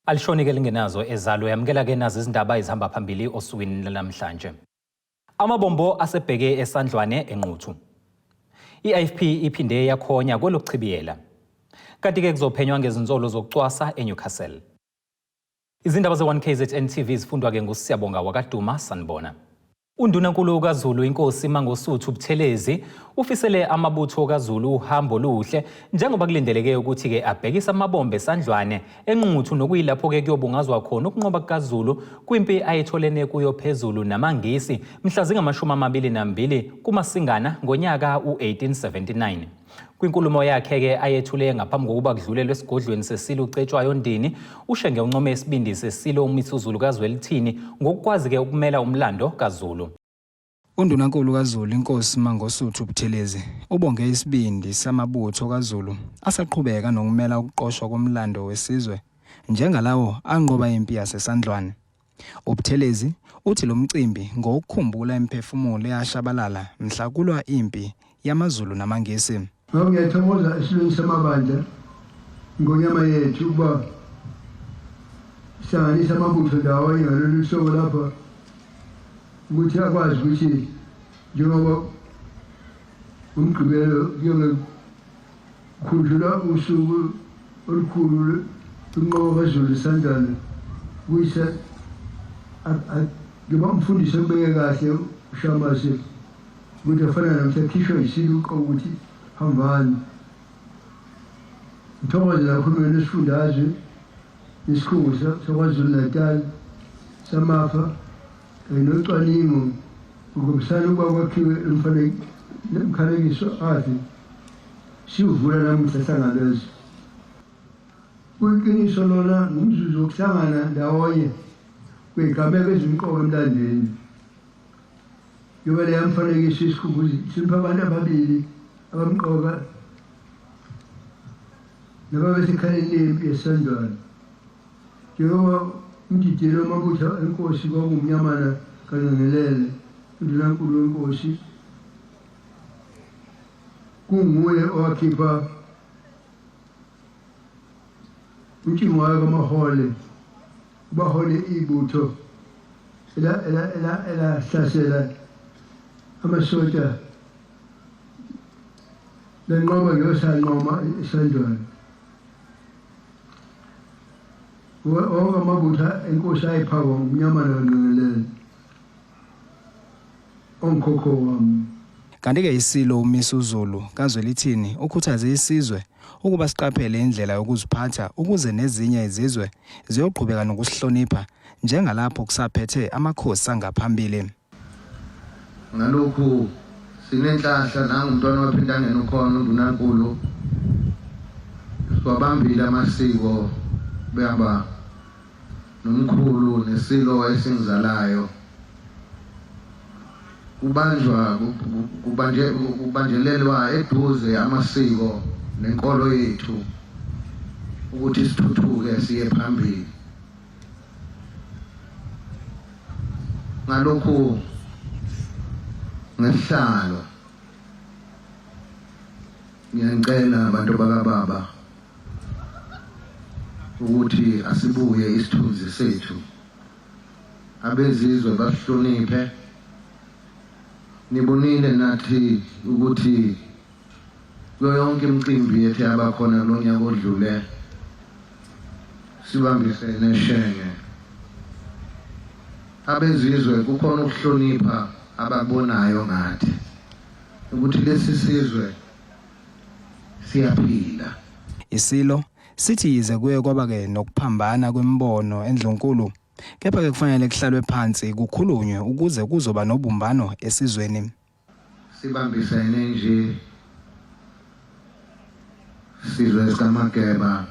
Alishoni ke lingenazo ezalo yamukela ke nazi izindaba ezihamba phambili osukwini lanamhlanje. Amabombo asebheke esandlwane eNquthu. I-IFP iphinde yakhonya kwelokuchibiyela. Kanti ke kuzophenywa ngezinsolo zokucwasa eNewcastle. Izindaba ze-1KZN TV zifundwa ke nguSiyabonga wakaDuma sanibona. UNdunankulu kaZulu iNkosi Mangosuthu Buthelezi ufisele amabutho kaZulu uhambo oluhle njengoba kulindeleke ukuthi-ke abhekise amabombe esandlwane eNquthu nokuyilapho-ke kuyobungazwa khona ukunqoba kukaZulu kwimpi ayetholene kuyo phezulu namaNgisi mhla zingama-22 kuMasingana ngonyaka u-1879. Kwinkulumo yakhe-ke ayethule ngaphambi kokuba kudlulelwe esigodlweni seSilo uCetshwayo Ndini, uShenge uncome isibindi seSilo uMisuzulu kaZwelithini ngokukwazi-ke ukumela umlando kaZulu. UNdunankulu kaZulu iNkosi Mangosuthu Buthelezi ubonge isibindi samabutho kaZulu asaqhubeka nokumela ukuqoshwa komlando wesizwe njengalawo anqoba impi yaseSandlwane. UButhelezi uthi lo mcimbi ngowokukhumbula imiphefumulo eyashabalala mhla kulwa impi yamaZulu namaNgisi. Ngakho ngiyathokoza esilweni samabandla iNgonyama yethu ukuba ihlanganise amabutho ndawonye ngalolu hlobo lapha ukuthi akwazi ukuthi njengoba uMgqibelo kuyobe Khunjula usuku olukhulu lunqoba kwaZulu isandlwana kuyise njengoba umfundisi ekubeke kahle uShamase ukuthi afana nokuthi akhishwe yisilo uqobo ukuthi hambani. Ngithokoze nakuhulumeni wesifundazwe nesikhungo saKwaZulu-Natal samafa kanye nocwaningo ukubambisana ukuba kwakhiwe lo mfanekiso athi siwuvula namuhla hlangabezwa. Kuyiqiniso lona ngumzuzu wokuhlangana ndawonye kwezigameko ezimqoka emlandweni. Njengoba leya mfanekiso isikhumbuzo simpha abantu ababili abamqoka nababesekhaleni lempi yesandlwana. Njengoba umdidiyeli wamabutho enkosi kwakunguMnyamana kaNgqengelele, undunankulu wenkosi, Kunguye owakhipha uNtshingwayo kaMahole ubahole ibutho elahlasela amasosha lenqoba ngeyosanqoma isandlwana. Wonke amabutho enkosi ayephakwa nguMnyamana kaNgqengelele. Ongikhokho wami. Kanti-ke iSilo uMisuzulu kaZwelithini ukhuthaze isizwe ukuba siqaphele indlela yokuziphatha ukuze nezinye izizwe ziyoqhubeka nokusihlonipha njengalapho kusaphethe amakhosi angaphambili. Ngalokhu sinenhlanhla nangu umntwana waphindangene ukhona undunankulu siwabambile amasiko behamba nomkhulu nesilo esingizalayo kubanjwa kubanje kubanjelelwa eduze amasiko nenkolo yethu ukuthi sithuthuke siye phambili ngalokhu ngesihlalo ngiyacela abantu bakababa ukuthi asibuye isithunzi sethu abezizwe basihloniphe nibonile nathi ukuthi kuyo yonke imicimbi yethu yabakhona kulo nyaka odlule sibambisene shenge abezizwe kukhona ukuhlonipha abakubonayo ngathi ukuthi lesi sizwe siyaphila. Isilo sithi yize kuye kwaba-ke nokuphambana kwemibono eNdlunkulu, kepha-ke kufanele kuhlalwe phansi kukhulunywe ukuze kuzoba nobumbano esizweni. Sibambisene nje sizwe sikaMageba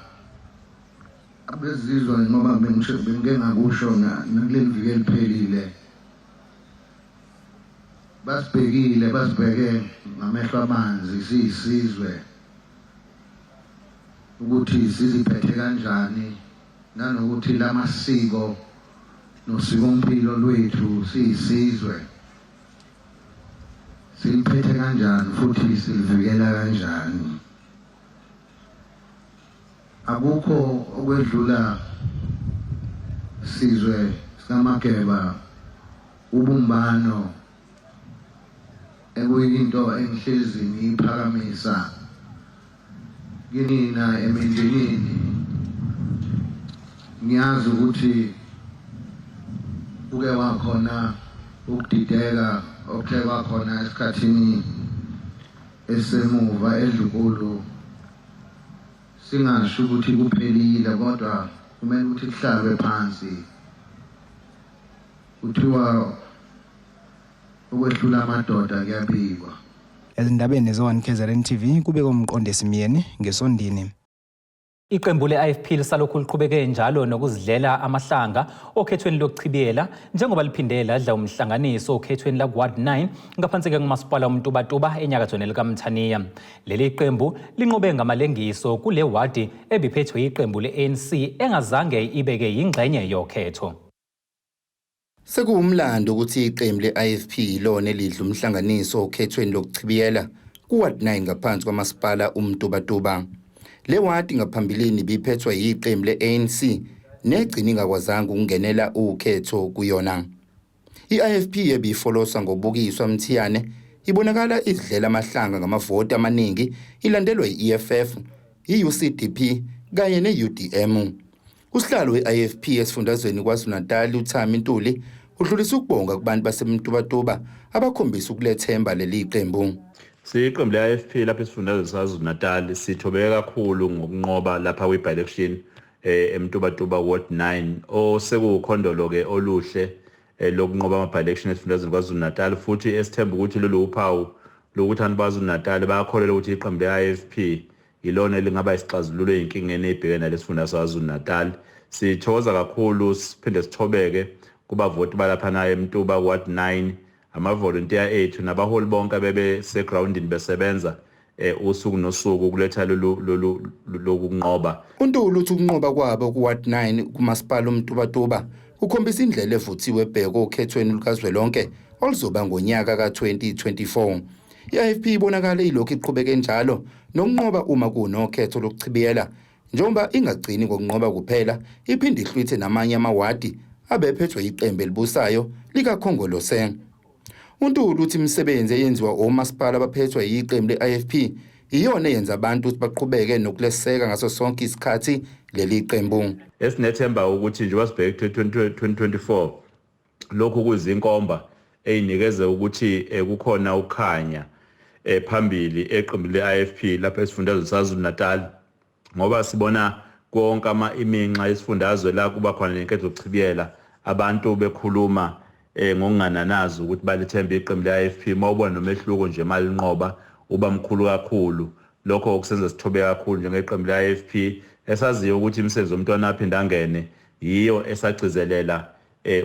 abezizwe ngoba bengike ngakusho nakuleli viki eliphelile Basibhekile, basibheke ngamehlo abanzi siyisizwe ukuthi siziphethe kanjani nanokuthi lamasiko nosikompilo lwethu siyisizwe siliphethe kanjani futhi silivikela kanjani. Akukho okwedlula Sizwe sikaMageba, ubumbano ekuyinto engihlezi ngiyiphakamisa kinina emindenini. Ngiyazi ukuthi kuke wakhona ukudideka okuthe kwakhona esikhathini esemuva edlukulu, singasho ukuthi kuphelile, kodwa kumele ukuthi kuhlalwe phansi. Kuthiwa ukwehlula amadoda kuyabikwa. Ezindabeni ze-1 KZN TV kubeka uMqondisi Myeni ngeSondini. Iqembu le-IFP lisalokhu liqhubeke njalo nokuzidlela amahlanga okhethweni lokuchibiyela njengoba liphinde ladla umhlanganiso okhethweni laku-Ward 9 ngaphansi-ke kumasipala uMtubatuba enyakatho nelikaMthaniya. Leli qembu linqobe ngamalengiso kule wadi ebiphethwe yiqembu le-ANC engazange ibeke yingxenye yokhetho. Sekuwumlando ukuthi iqembu le-IFP yilona elidla umhlanganiso okhethweni lokuchibiyela ku-Ward 9 ngaphansi kwamasipala uMtubatuba. Le wadi ngaphambilini ibiphethwe yiqembu le-ANC negcina ingakwazanga ukungenela ukhetho kuyona. I-IFP ebifolosa ngobukiswa Mthiyane ibonakala izidlela amahlanga ngamavoti amaningi ilandelwa yi-EFF, i-UCDP kanye ne-UDM. Usihlalo we-IFP esifundazweni KwaZulu-Natal uThami Ntuli udlulisa ukubonga kubantu baseMtubatuba abakhombisa ukulethemba leli qembu. Siyiqembu le-IFP lapha esifundazweni saKwaZulu-Natal sithobeke kakhulu ngokunqoba lapha kwi-by-election eMtubatuba Ward 9 osekuwukhondolo ke oluhle lokunqoba ama-by-election esifundazweni KwaZulu-Natal, futhi esithemba ukuthi lolu uphawu lokuthi abantu baKwaZulu-Natal bayakholelwa ukuthi iqembu le-IFP yilona elingaba isixazululo ey'nkingeni ey'bhekene nalesifunda saKwaZulu-Natal. Sithokoza kakhulu siphinde sithobeke kubavoti balaphana eMtuba Ward 9, amavolontiya ethu nabaholi bonke abebesegrawundini besebenza usuku nosuku ukuletha lolu lolu lokunqoba. UNtuli uthi ukunqoba kwabo ku-Ward 9 kumasipala uMtubatuba kukhombisa indlela evuthiwe ebheke okhethweni lukazwelonke oluzoba ngonyaka ka-2024. I-IFP ibonakala ilokhu iqhubeke njalo nokunqoba uma kunokhetho lokuchibiyela, njengoba ingagcini ngokunqoba kuphela, iphinde ihlwithe namanye amawadi abephethwe iqembu elibusayo likaKhongolose. UNtuli uthi imisebenzi eyenziwa omasipala abaphethwe yiqembu le-IFP iyona eyenza abantu ukuthi baqhubeke nokuleseka ngaso sonke isikhathi leli qembu. Esinethemba ukuthi njengoba sibheke 2024, lokhu kuyizinkomba eyinikeze ukuthi kukhona ukukhanya phambili eqembu le-IFP lapha esifundazweni saKwaZulu-Natal, ngoba sibona konke ama iminxa yesifundazwe la kuba khona nenketho zokuchibiyela, abantu bekhuluma ngokungananazi ukuthi balithemba iqembu le-IFP. Mawubona nomehluko nje malinqoba uba mkhulu kakhulu. Lokho kusenza sithobe kakhulu njengeqembu le-IFP esaziyo ukuthi imisebenzi yomntwana aphinde angene yiyo esagcizelela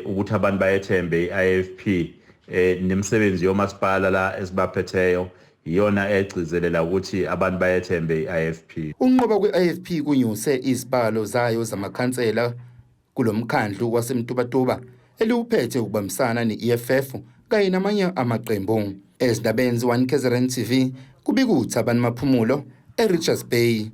ukuthi abantu bayethembe i-IFP, nemisebenzi yomasipala la esibaphetheyo iyona egcizelela ukuthi abantu bayethembe i-IFP. Ukunqoba kwe-IFP kunyuse izibalo zayo zamakhansela kulomkhandlu waseMtubatuba eliwuphethe ukubambisana ne-EFF kanye namanye amaqembu. Ezindabeni ze-1 KZN TV kubika uThabani Maphumulo eRichards Bay.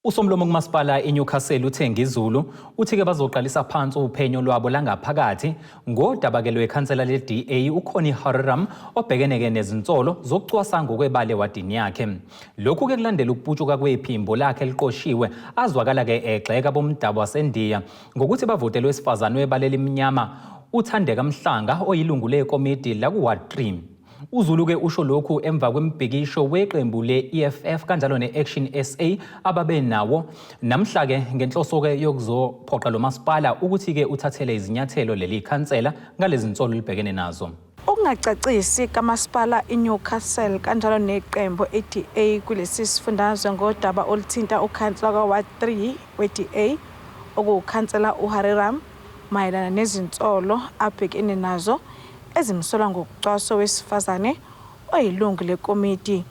Usomlomo kumasipala iNewcastle uThengi Zulu uthi-ke bazoqalisa phansi uphenyo lwabo langaphakathi ngodaba ke lwekhansela le-DA uConnie Hariram obhekene-ke nezinsolo zokucwasa ngokwebala ewadini yakhe. Lokhu-ke kulandela ukuputshuka kwephimbo lakhe eliqoshiwe azwakala-ke egxeka bomdabu waseNdiya ngokuthi bavotele wesifazane webala elimnyama uThandeka Mhlanga oyilungu lekomidi laku-Ward 3. UZulu-ke usho lokhu emva kwembhikisho weqembu le-EFF kanjalo ne-Action SA ababe nawo namhla-ke ngenhloso-ke yokuzophoqa lo masipala ukuthi-ke uthathele izinyathelo leli khansela ngalezi nsolo libhekene nazo. Ukungacacisi kamasipala iNewcastle kanjalo neqembu i-DA kulesi sifundazwe ngodaba oluthinta ukhansela ka-Ward 3 we-DA okuwukhansela uHariram mayelana nezinsolo abhekene nazo ezimsola ngokucwaswa owesifazane oyilungu lekomiti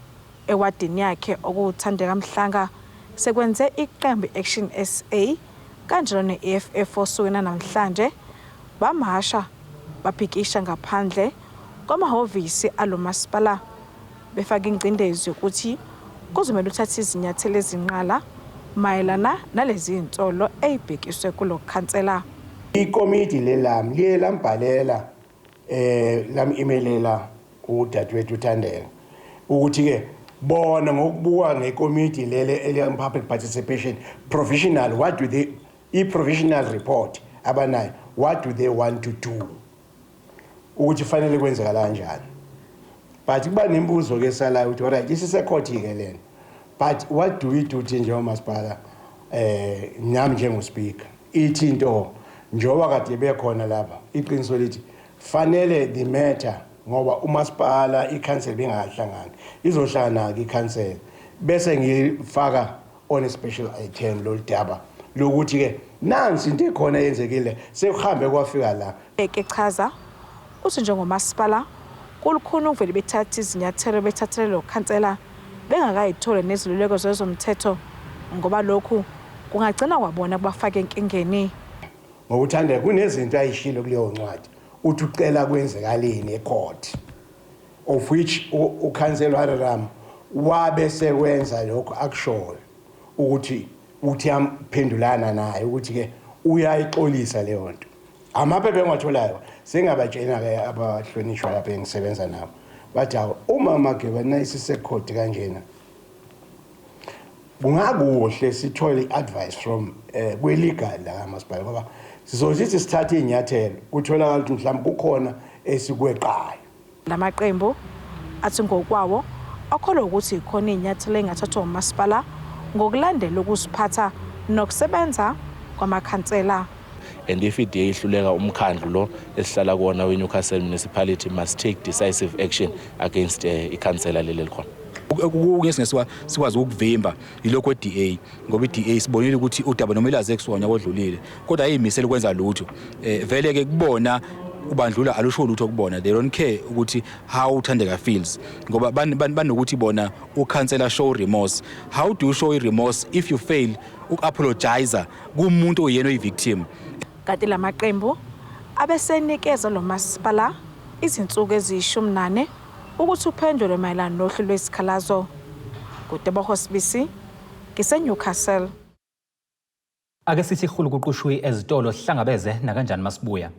ewadini yakhe okuwuThandeka Mhlanga sekwenze iqembu i-Action SA kanjalo ne-EFF osukwini namhlanje bamasha babhikisha ngaphandle kwamahhovisi alo masipala befaka ingcindezi yokuthi kuzomele uthathe izinyathelo ezinqala Mayelana nalezi insolo eyibhekiswe kulo khansela. Ikomiti lelami liye lambhalela lam-emailela udadewethu uThandeka ukuthi ke bona ngokubuka ngekomiti lele ele public participation provisional, what do they, i-provisional report abanayo, what do they want to do, ukuthi fanele kwenzekala kanjani. But kuba nemibuzo ke salayo ukuthi, alright, isisekhoti ke lena, but what do we do thina njengomasipala, nami njengospeaker? Ithi into njengoba kade bekhona lapha, iqiniso lithi fanele the matter, ngoba umasipala, ikhansela bengahlangani, izohlangana ke ikhansela, bese ngifaka on a special item lolu daba lokuthi ke nansi into ekhona yenzekile, sekuhambe kwafika la. Echaza uthi njengomasipala kulukhuni ukuvele bethathe izinyathelo bethathele lo khansela bengakayitholi neziluleko zezomthetho, ngoba lokhu kungagcina kwabona kubafaka enkingeni. Ngokuthandeka kunezinto ayishilo kuleyo ncwadi, uthi ucela kwenzekaleni ecourt, of which ukhansela Hariram wabe sekwenza lokho akushoyo, ukuthi uthi yamphendulana naye ukuthi ke uyayixolisa leyo nto. Amaphepha engiwatholayo, sengabatshena ke abahlonishwa lapha engisebenza nabo, bathi hawu, uma Mageba nayisisekhodi kanjena, kungakuhle sithole i-advice from kwe-legal la kamasipala, ngoba sizothi sithathe iy'nyathelo kutholakala ukuthi mhlawumbe kukhona esikweqayo. Lamaqembu athi ngokwawo akholwa ukuthi khona iy'nyathelo ey'ngathathwa umasipala ngokulandela ukuziphatha nokusebenza kwamakhansela. And if i-DA ihluleka, umkhandlu lo esihlala kuwona we-Newcastle Municipality must take decisive action against ikhansela leli elikhona. Okunye sikwazi ukuvimba yilokho kwe-DA, ngoba i-DA sibonile ukuthi udaba noma ilaze kusuka nyaka odlulile, kodwa ayimisele ukwenza lutho. Vele ke kubona ubandlula alusho lutho kubona. They don't care ukuthi how uThandeka feels, ngoba banokuthi bona ukhansela show remorse. How do you show remorse if you fail uku-apologize kumuntu oyena oyi-victim? Kanti lamaqembu abesenikeza lo masipala izinsuku eziyi-14 ukuthi uphendule mayelana nohlu lwezikhalazo. Kuteboho Sibisi, ngiseNewcastle. Ake sithi hulukuqushwi ezitolo, sihlangabeze nakanjani masibuya.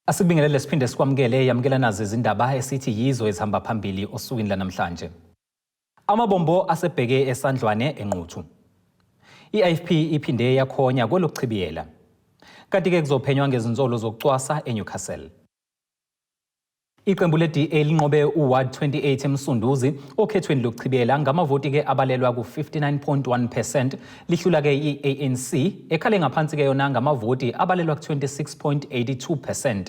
Asikubingelele siphinde sikwamukele, yamukela nazo izindaba esithi yizo ezihamba phambili osukwini lanamhlanje. Amabombo asebheke esandlwane eNquthu. I-IFP iphinde yakhonya kwelokuchibiyela. Kanti-ke kuzophenywa ngezinsolo zokucwasa eNewcastle. Iqembu le-DA linqobe uWard 28 eMsunduzi okhethweni lokuchibiyela ngamavoti-ke abalelwa ku-59.1%, lihlula-ke i-ANC ekhale ngaphansi-ke yona ngamavoti abalelwa ku-26.82%.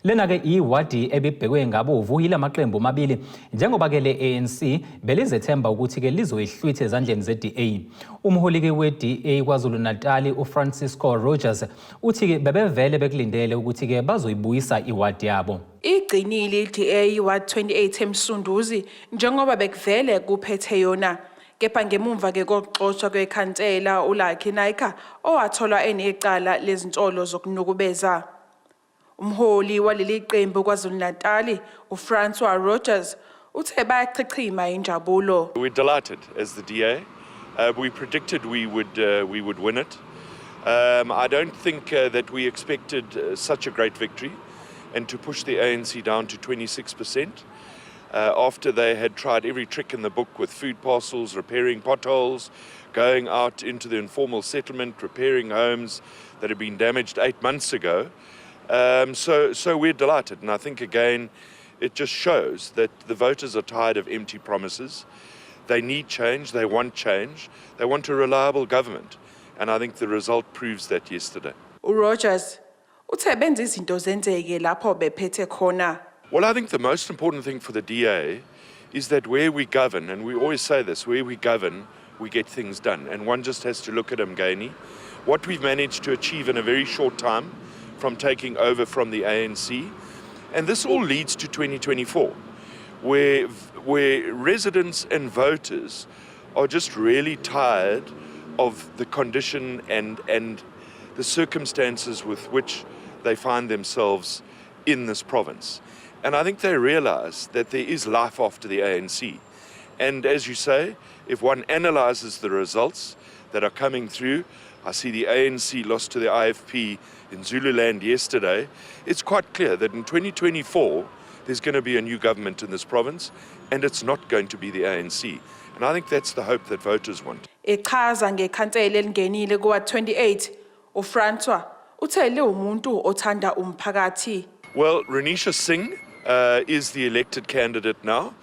Lena-ke iwadi ebibhekwe ngabovu yilamaqembu amabili, njengoba-ke le-ANC belizethemba ukuthi-ke lizoyihlwitha ezandleni ze-DA. Umholi-ke we-DA KwaZulu-Natali uFrancisco Rogers uthi-ke bebevele bekulindele ukuthi-ke bazoyibuyisa iwadi yabo. Igcinile i-DA Ward 28 eMsunduzi njengoba bekuvele kuphethe yona. Kepha ngemumva ke kokuxoshwa kwekhansela uLucky Naicker owatholwa enecala lezinsolo zokunukubeza. Umholi waleli qembu KwaZulu-Natali uFrancois Rogers uthe bayachichima injabulo. We're delighted as the DA. We predicted we would win it. I don't think that we expected such a great victory, and to push the ANC down to 26%. After they had tried every trick in the book with food parcels, repairing potholes, going out into the informal settlement, repairing homes that had been damaged 8 months ago. So we're delighted, and I think again, it just shows that the voters are tired of empty promises. They need change, they want change, they want a reliable government. And I think the result proves that yesterday. URogers uthe benza izinto zenzeke lapho bephethe khona. Well, I think the most important thing for the DA is that where we govern, and we always say this, where we govern, we get things done. And one just has to look at Umgeni. What we've managed to achieve in a very short time from taking over from the ANC. And this all leads to 2024, where residents and voters are just really tired of the condition and the circumstances with which they find themselves in this province. And I think they realize that there is life after the ANC. And as you say, if one analyzes the results that are coming through, I see the ANC lost to the IFP in Zululand yesterday. It's quite clear that in 2024, there's going to be a new government in this province, and it's not going to be the ANC. And I think that's the hope that voters want. Echaza ngekhansela elingenile kuwa 28, uFrancois uthe liwumuntu othanda umphakathi. Well, Renisha Singh is the elected candidate now.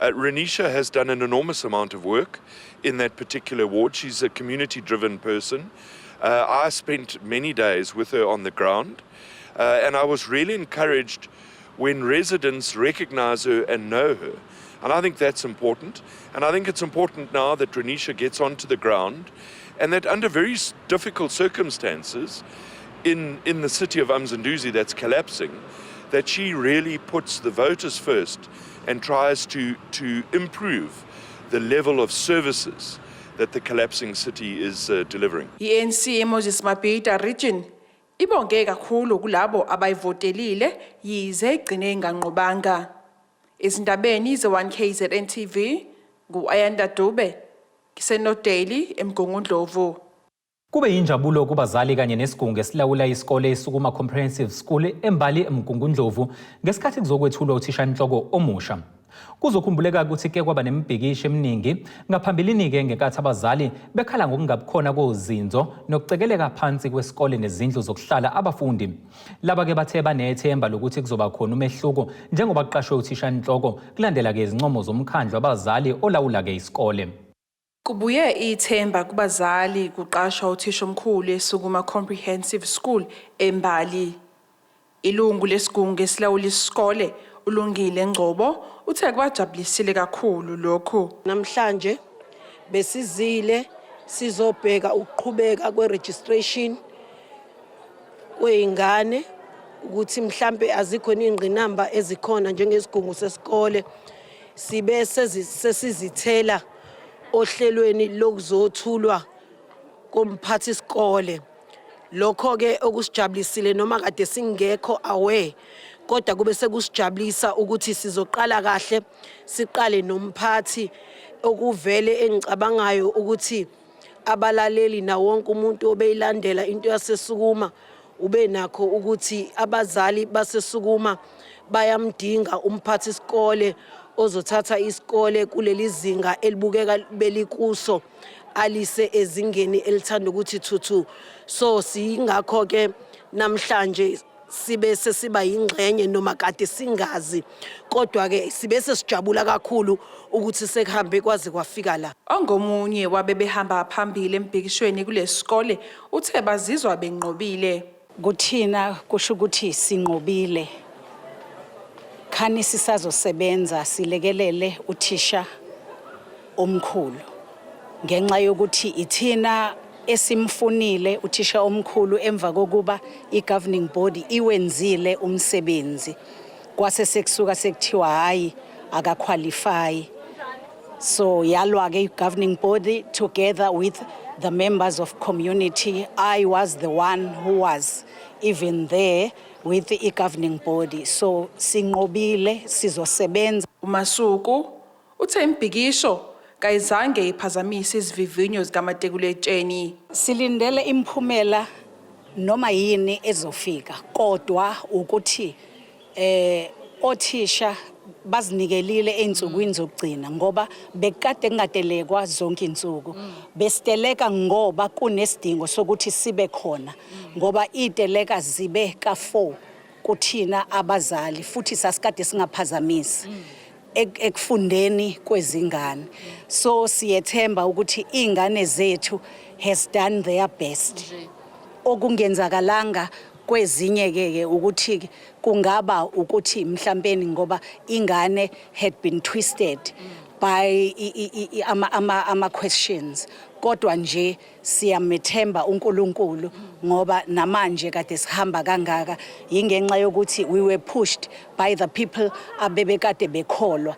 Renisha has done an enormous amount of work in that particular ward. She's a community driven person. I spent many days with her on the ground, and I was really encouraged when residents recognize her and know her. And I think that's important. And I think it's important now that Renisha gets onto the ground and that under very difficult circumstances in the city of Msunduzi that's collapsing, that she really puts the voters first and tries to improve the level of services that the collapsing city is delivering. I-ANC eMoses Mabhida region ibonge kakhulu kulabo abayivotelile yize igcine inganqobanga. Ezindabeni ze-1KZN TV ngu-Ayanda Dube ngiseNorthdale eMgungundlovu. Kube yinjabulo kubazali kanye nesigungu esilawula isikole iSukuma Comprehensive School eMbali eMgungundlovu ngesikhathi kuzokwethulwa uthishanhloko omusha. Kuzokhumbuleka ukuthi ke kwaba nemibhikisho eminingi ngaphambilini-ke ngenkathi abazali bekhala ngokungabikhona kozinzo nokucekeleka phansi kwesikole nezindlu zokuhlala abafundi. Laba-ke bathe banethemba lokuthi kuzoba khona umehluko njengoba kuqashwe uthishanhloko kulandela-ke izincomo zomkhandlu abazali olawula-ke isikole. Kubuye ithemba kubazali kuqashwa uthishomkhulu eSukuma Comprehensive School eMbali. Ilungu lesigungu esilawula isikole uLungile Ngcobo uthe kubajabulisile kakhulu lokhu. Namhlanje besizile sizobheka ukuqhubeka kwe-registration kwey'ngane ukuthi mhlampe azikhona iy'ngqinamba ezikhona. Njengesigungu sesikole sibe sesizithela ohlelweni lokuzothulwa komphathi isikole. Lokho-ke okusijabulisile, noma kade singekho aware, kodwa kube sekusijabulisa ukuthi sizoqala kahle, siqale nomphathi okuvele engicabangayo ukuthi abalaleli nawo wonke umuntu obeyilandela into yaseSukuma ube nakho ukuthi abazali baseSukuma bayamdinga umphathi isikole ozothatha isikole kuleli zinga elibukeka belikuso alise ezingeni elithanda ukuthi thuthu. So siyingakho-ke namhlanje sibe sesiba yingxenye, noma kade singazi, kodwa-ke sibe sesijabula kakhulu ukuthi sekuhambe kwaze kwafika la. Ongomunye wabebehamba phambili embhikishweni kulesikole uthe bazizwa benqobile. Kuthina kusho ukuthi sinqobile, khani sisazosebenza silekelele uthisha omkhulu ngenxa yokuthi ithina esimfunile uthisha omkhulu emva kokuba i-governing body iwenzile umsebenzi, kwase sekusuka sekuthiwa hayi, akaqualify. So yalwa-ke i-governing body together with the members of community. I was the one who was even there with the governing body, so sinqobile, sizosebenza. UMasuku uthe imibhikisho kayizange iphazamise izivivinyo zikamatikuletsheni. Silindele imiphumela noma yini ezofika, kodwa ukuthi othisha bazinikelile einsukwini zokugcina ngoba bekade kungatelekwa zonke insuku, besiteleka ngoba kunesidingo sokuthi sibe khona, ngoba iteleka zibe ka4 kuthina abazali futhi sasikade singaphazamisi ekufundeni kwezingane. So siyethemba ukuthi ingane zethu has done their best. Okungenzakalanga kwezinye ke ukuthi kungaba ukuthi mhlawumbe ngoba ingane had been twisted by ama questions, kodwa nje siyamethemba uNkulunkulu ngoba namanje kade sihamba kangaka yingenxa yokuthi we were pushed by the people abebekade bekholwa.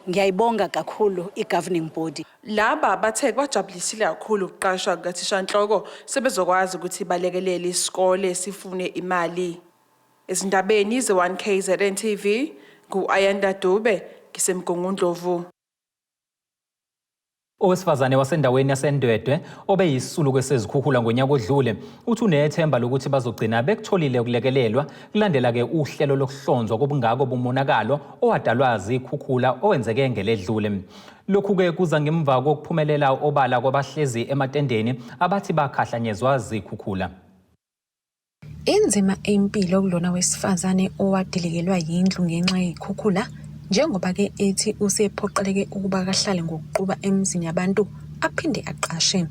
Ngiyayibonga kakhulu i-governing body. Laba bathe kubajabulisile kakhulu ukuqashwa kukathishanhloko, sebezokwazi ukuthi balekelele isikole sifune imali. Ezindabeni ze-1KZN TV. Ngu-Ayanda Dube, ngiseMgungundlovu. Owesifazane wasendaweni yaseNdwedwe obeyisisulu kwesezikhukhula ngonyaka odlule uthi unethemba lokuthi bazogcina bekutholile ukulekelelwa kulandela-ke uhlelo lokuhlonzwa kobungako bomonakalo owadalwa zikhukhula owenzeke ngeledlule. Lokhu-ke kuza ngemva kokuphumelela obala kwabahlezi ematendeni abathi bakhahlanyezwa zikhukhula. Inzima impilo kulona wesifazane owadilikelwa yindlu ngenxa yey'khukhula njengoba-ke ethi usephoqeleke ukuba kahlale ngokuquba emizini yabantu aphinde aqashe.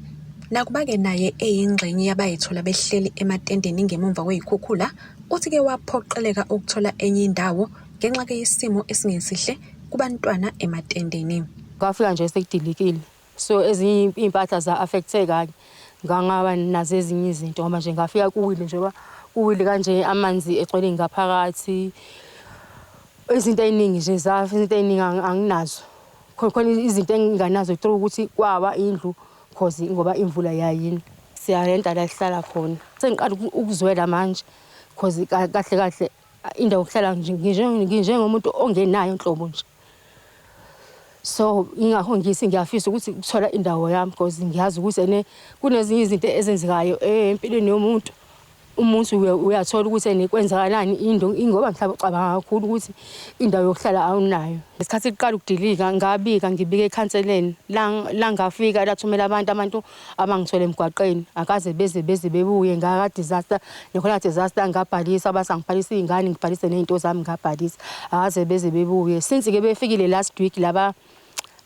Nakuba-ke naye eyingxenye yabayithola behleli ematendeni ngemumva kwey'khukhula, uthi-ke waphoqeleka ukuthola enye indawo ngenxa-ke yesimo esingesihle kubantwana ematendeni. Kwafika nje sekudilikile so ezinye iy'mpahla za-affecteka-ke ngangaba nazo ezinye izinto ngoba nje ngafika kuwile njengoba kuwile kanje amanzi egcwele ngaphakathi izinto ey'ningi nje zafa izinto ey'ningi anginazo khona izinto enginganazo through ukuthi kwawa indlu cause ngoba imvula yayina siyarenta la sihlala khona sengiqala ukuzwela manje cause kahle kahle indawo yokuhlala nginjengomuntu ongenayo nhlobo nje so ingakho ngithi ngiyafisa ukuthi ukuthola indawo yami because ngiyazi ukuthi ene kunezinye izinto ezenzekayo empilweni yomuntu umuntu uyathola ukuthi ene kwenzakalani into ingoba mhlawumbe ucabanga kakhulu ukuthi indawo yokuhlala awunayo ngesikhathi kuqala ukudilika ngabika ngibike ekhanseleni la ngafika lathumela abantu abantu abangithole emgwaqeni akaze beze beze bebuye ngaka disaster nekhona disaster ngabhalisa base angibhalisa iy'ngane ngibhalise ney'nto zami ngabhalisa akaze beze bebuye since ke befikile last week laba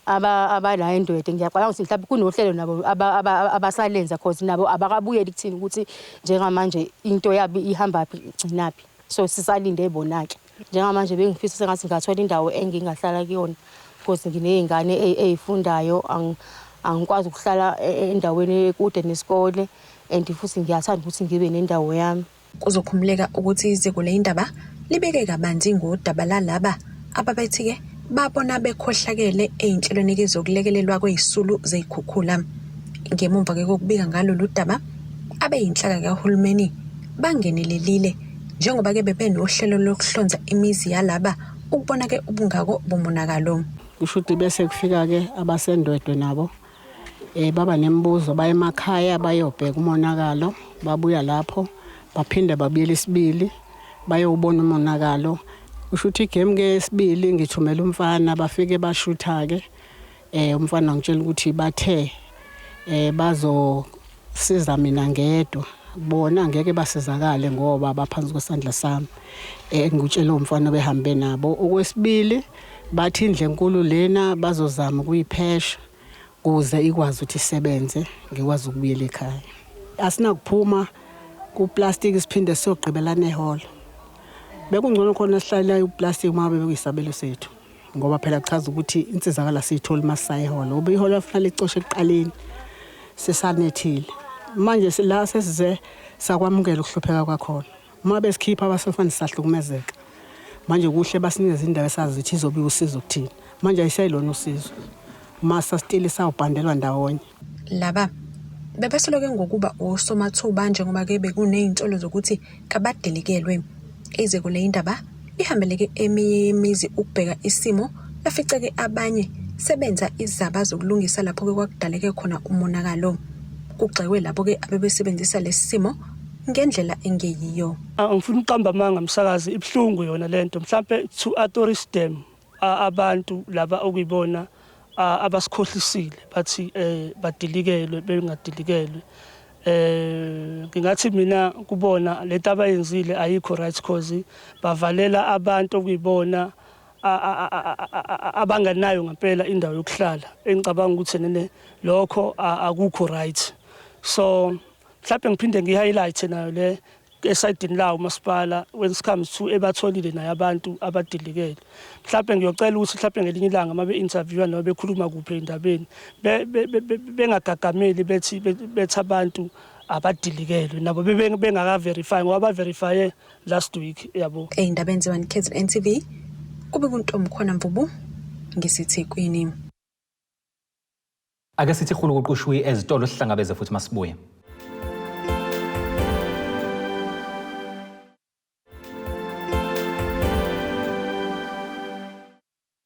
abala endwede ngiyacabanga ukuthi mhlawumbe kunohlelo nabo abasalenza cause nabo abakabuyeli kuthini ukuthi njengamanje into yabo ihambaphi igcinaphi so sisalinde bona-ke Njengamanje bengifisa sengathi ngingathola indawo engingahlala kuyona because nginey'ngane ey'fundayo angikwazi ukuhlala e, e, endaweni ekude nesikole and futhi ngiyathanda ukuthi ngibe nendawo yami. Kuzokhumbuleka ukuthi iziko leyindaba libeke kabanzi ngodaba lalaba ababethi-ke babona bekhohlakele ey'nhlelweni-ke zokulekelelwa kwey'sulu zey'khukhula. Ngemumva-ke kokubika ngalolu daba, abeyinhlaka kahulumeni bangenelelile Njengoba-ke bebenohlelo lokuhlonza imizi yalaba ukubona-ke ubungako bomonakalo. Kusho ukuthi bese kufika-ke abaseNdwedwe nabo um baba nemibuzo baye emakhaya bayobheka umonakalo babuya lapho baphinde babuyela isibili bayowubona umonakalo kusho ukuthi igame ke yesibili ngithumela umfana bafike bashutha-ke Eh umfana ngitshela ukuthi bathe eh bazosiza mina ngedwa bona ngeke basizakale ngoba baphansi kwesandla sami eh ngikutshela umfana behambe nabo okwesibili bathi indle enkulu lena bazozama ukuyiphesha kuze ikwazi ukuthi isebenze ngikwazi ukubuyela ekhaya asinakuphuma kuplastic siphinde siyogqibelana ehholo bekungcono khona sihlalela uplastic uma bekuyisabelo sethu ngoba phela kuchaza ukuthi insizakalo asiyitholi uma sisaya ehholo ngoba ihholo afuna licoshe ekuqaleni sisanethile manje la sesize sakwamukela ukuhlupheka kwakhona uma besikhipha abasefane sisahlukumezeka manje kuhle basinikeze indawo esazi ukuthi izobe usizo kuthina manje ayiseyilona usizo uma sasitile sawubhandelwa ndawonye Laba bebesoleke ngokuba osomathuba njengoba-ke bekuney'nsolo zokuthi kabadilikelwe. Iziko leyindaba lihambeleke eminye yemizi ukubheka isimo lafica-ke abanye sebenza izaba zokulungisa lapho-ke kwakudaleke khona umonakalo. Kugxekwe labo-ke abebesebenzisa lesi simo ngendlela engeyiyo. Angifuni ukuqamba amanga msakazi ibuhlungu yona lento mhlampe to authorize them abantu laba okuyibona abasikhohlisile bathi eh badilikelwe bengadilikelwe eh ngingathi mina kubona lento abayenzile ayikho right cause bavalela abantu okuyibona abanganayo ngempela indawo yokuhlala engicabanga ukuthi nene lokho akukho right so mhlawumbe ngiphinde ngihighlight nayo le esayidini lawo umasipala when it comes to ebatholile naye abantu abadilikele mhlawumbe ngiyocela ukuthi mhlawumbe ngelinye ilanga uma be-interviewa noma bekhuluma kuphi ey'ndabeni bengagagameli bethi bethi abantu abadilikelwe nabo bengaka-verify ngoba ba-verifye last week yabo Ey'ndabeni ze-1 KZN TV kube kuntomkhona Mvubu ngiseThekwini. Ake sithi hulukuqushwi ezitolo sihlangabeze futhi masibuye.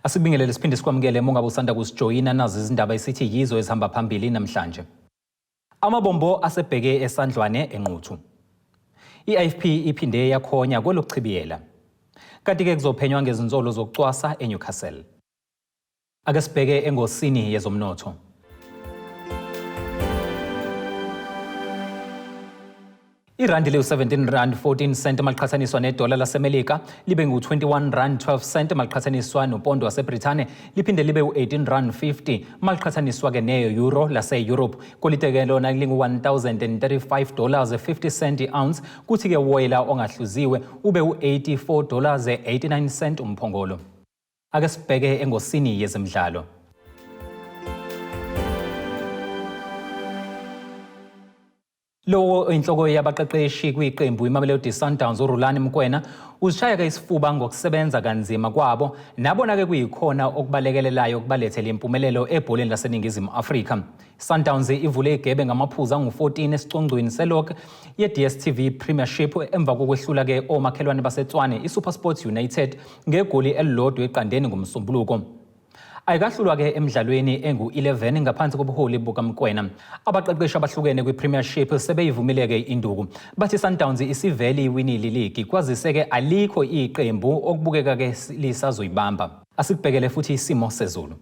Asibingelele siphinde sikwamukele uma ungabe usanda kusijoyina nazi izindaba esithi yizo ezihamba phambili namhlanje. Amabombo asebheke esandlwane eNquthu. I-IFP iphinde yakhonya kwelokuchibiyela. Kanti-ke kuzophenywa ngezinsolo zokucwasa eNewcastle. Ake sibheke engosini yezomnotho. Irandi liwu-17 rand 14 cent maliqhathaniswa nedola laseMelika libe ngu-21 rand 12 cent maliqhathaniswa nopondo waseBrithane liphinde libe u-18 rand 50 maliqhathaniswa-ke ne-euro lase-Europe. Golide-ke lona lingu-1035 dollars 50 cent i-ounce kuthi-ke woyela ongahluziwe ube u-84 dollars 89 cent umphongolo. Ake sibheke engosini yezemidlalo. Lowo oyinhloko yabaqeqeshi kwiqembu iMamelodi Sundowns uRulani Mokwena uzishaya-ke isifuba ngokusebenza kanzima kwabo nabona-ke kuyikhona okubalekelelayo okubalethele impumelelo ebholeni laseNingizimu Afrika. Sundowns ivule igebe ngamaphuzu angu-14 esicongcweni selog ye-DStv Premiership emva kokwehlula-ke omakhelwane baseTshwane iSuperSport United ngegoli elilodwa eqandeni ngoMsombuluko. Ayikahlulwa-ke emidlalweni engu-11 ngaphansi kobuholi bukaMkwena. Abaqeqeshi abahlukene kwi-Premiership sebeyivumile-ke induku. Bathi Sundowns isivele iwinile iligi kwazise-ke alikho iqembu okubukeka-ke lisazoyibamba. Asikubhekele futhi isimo sezulu.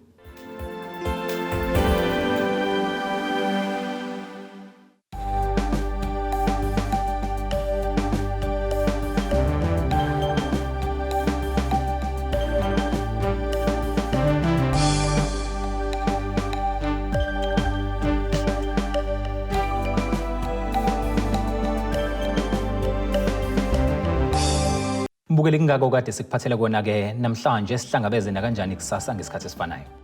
Mbukeli kungako kade sikuphathele kona-ke namhlanje sihlangabeze nakanjani kusasa ngesikhathi esifanayo.